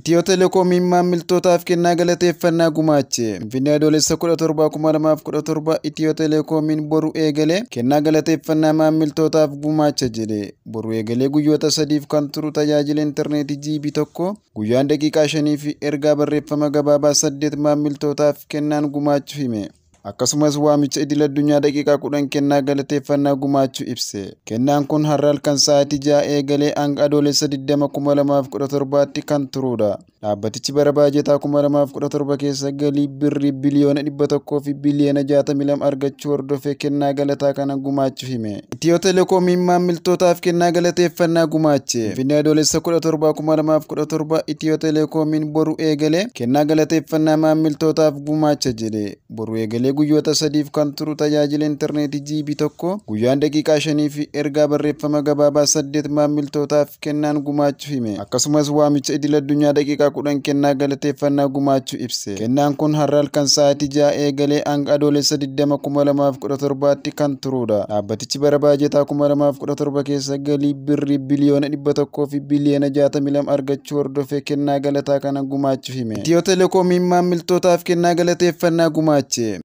Itiyoo Telekoomiin maamiltootaaf kennaa galateeffannaa gumaache. Finfinnee, Adoolessa 17, 2017. Itiyoo Telekoomiin boru eegalee kennaa galateeffannaa maamiltootaaf gumaacha jedhe. Boru eegalee guyyoota 3f kan turu tajaajila intarneetii GB 1 guyyaan daqiiqaa 5 fi ergaa barreeffama gabaabaa 8 maamiltootaaf kennaan gumaachuu hime. Akkasumas waamicha idil addunyaa daqiiqaa 10 kennaa galateeffannaa gumaachuu ibse. Kennaan kun har'a halkan sa'aatii 6 eegalee hanga Adoolessa 20, 2017tti kan turudha. Dhaabbatichi bara baajataa 2017 keessa galii birrii biliyoona 100 fi biliyoona 62 argachuu hordofee kennaa galataa kana gumaachuu hime. Itiyoo Telekoomiin maamiltootaaf kennaa galateeffannaa gumaache. Finfinnee, Adoolessa 17, 2017. Itiyoo Telekoomiin boru eegalee kennaa galateeffannaa maamiltootaaf gumaacha jedhe. Boru eegalee guyyoota 3f kan turu tajaajila intarneetii GB 1 guyyaan daqiiqaa 5 fi ergaa barreeffama gabaabaa 8 maamiltootaaf kennaan gumaachuu hime. Akkasumas waamicha idil addunyaa daqiiqaa 10 kennaa galateeffannaa gumaachuu ibse. Kennaan kun har'a halkan sa'aatii 6 eegalee hanga Adoolessa 20, 2017tti kan turudha. Dhaabbatichi bara baajataa 2017 keessa galii birrii biliyoona 100 fi biliyoona 62 argachuu hordofee kennaa galataa kana gumaachuu hime. Itiyoo Telekoomiin maamiltootaaf kennaa galateeffannaa gumaache.